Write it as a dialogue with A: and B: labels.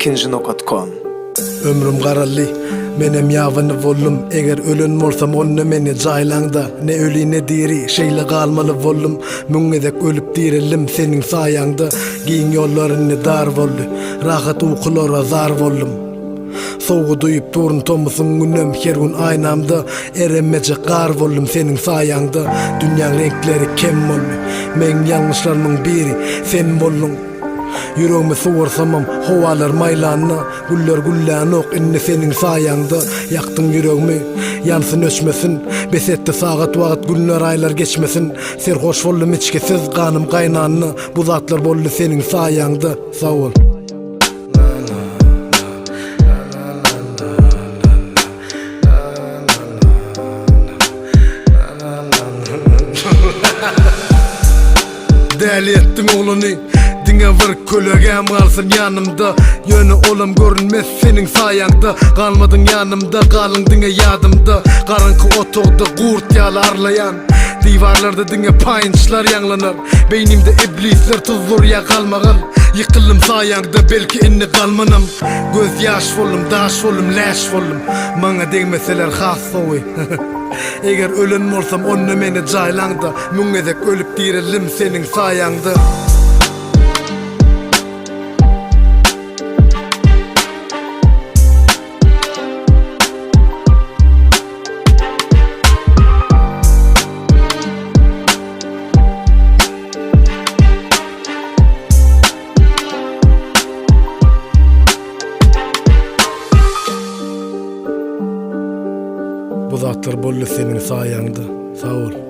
A: Ilkinji nokat kom.
B: Ömrüm garaldy, menem ýabany boldum Eger ölen bolsam onda meni jaýlaňda Ne öli ne diri, şeýle galmaly boldum Müň gezek ölüp direldim seniň saýaňda Giň ýollar indi dar boldy, rahat ukulara zar boldum Sowgy duýup durun tomusyň günem her gün aýnamda Eremejek gar boldum seniň saýaňda Dünýäň reňkleri kem boldy, meň ýalňyşlarymyň biri sen bolduň. Ýüregimi suwarsamam, howalar maýlanda, Güller güllänok indi seniň saýaňda. Ýakdyň ýüregimi, ýansyn öçmesin, Bes etdi sagat wagt günler aýlar geçmesin. Serhoş boldum içgisiz, ganym gaýnanda, Bu zatlar boldy seniň saýaňda. Sag bol. Däli etdiň oglany Diňe bir kölegäm galsyn ýanymda Ýöne olam görünmez seniň saýaňda Galmadyň ýanymda galyň diňe ýadymda Garaňky otagda gurt ýaly arlaýan Diwarlarda diňe paýynçlar ýaňlanar Beýnimde iblisler tuzdurýar galmagal Ýykyldym saýaňda belki indi galmanam Göz ýaş boldum daş boldum läş boldum Maňa degmeseler has gowy Eger ölen bolsam onda meni jaýlaňda Müň gezek ölüp direldim seniň saýaňda. Bu zatlar boldy seniň saýaňda. Sag bol.